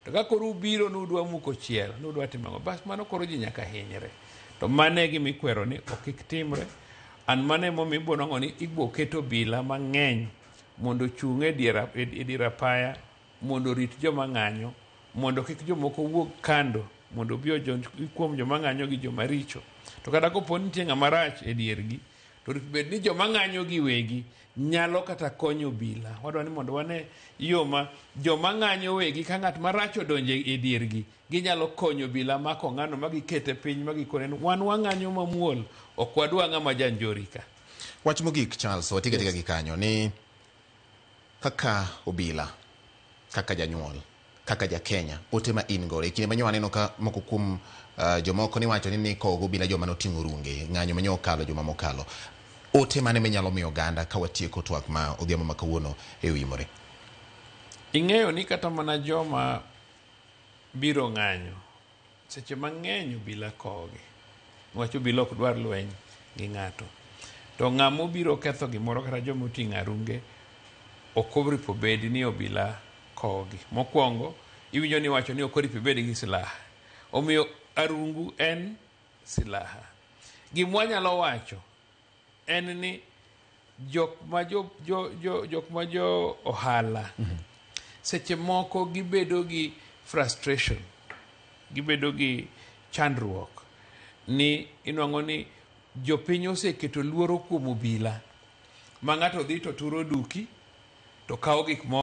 To ka koro ubiro nudwa muko chiel, nudwa timo ang'o, bas mano koro ji nyaka hinyre. To mano e gima ikwero ni ok kik timre. An mano emomiyo ibo nwang'o ni ibo ket obila mang'eny mondo ochung' e dier, e dier apaya mondo orit joma ng'anyo, mondo kik jomoko wuog kando mondo obi ojonj kuom joma ng'anyo gi joma richo. To kata kopo ni nitie ng'ama rach e diergi, to orit bed ni joma ng'anyo giwegi nyalo kata konyo obila. Wadwa ni mondo wane yo ma joma ng'anyo wegi ka ng'at marach odonjo e diergi, ginyalo konyo obila mako ng'ano ma gikete piny ma gikone ni wan wang'anyo mamuol, ok wadwa ng'ama janjori ka. Wach mogik Charles, watika tika gi kanyo ni kaka obila, kaka janyuol, kaka ja Kenya, ote ma in godo e kinde ma nyo aneno ka moko kuom jomoko niwacho ni nikowo gobila joma noting'o runge ng'anyo ma nyo okalo juma mokalo. Ote mane minyalo miyo oganda ka watieko twak ma odhiambo ma kawuono e Oimore? Ing'eyo ni kata mana joma biro ng'anyo seche mang'eny obila kowogi niwach obila ok dwar lweny gi ng'ato. To ng'ama obiro ketho gimoro kata joma oting'o arunge ok oripo bed ni obila kowogi. Mokwongo iwinjo ni iwacho ni ok oripo ibed gi silaha. Omiyo arungu en silaha. Gima wanyalo wacho en ni jok ma jo, jo, jo, jok ma jo ohala seche moko gibedo gi frustration, gibedo gi chandruok ni inwang'o ni jopiny oseketo luoro kuom obila ma ng'ato dhi to turo duki to kawo gik moko.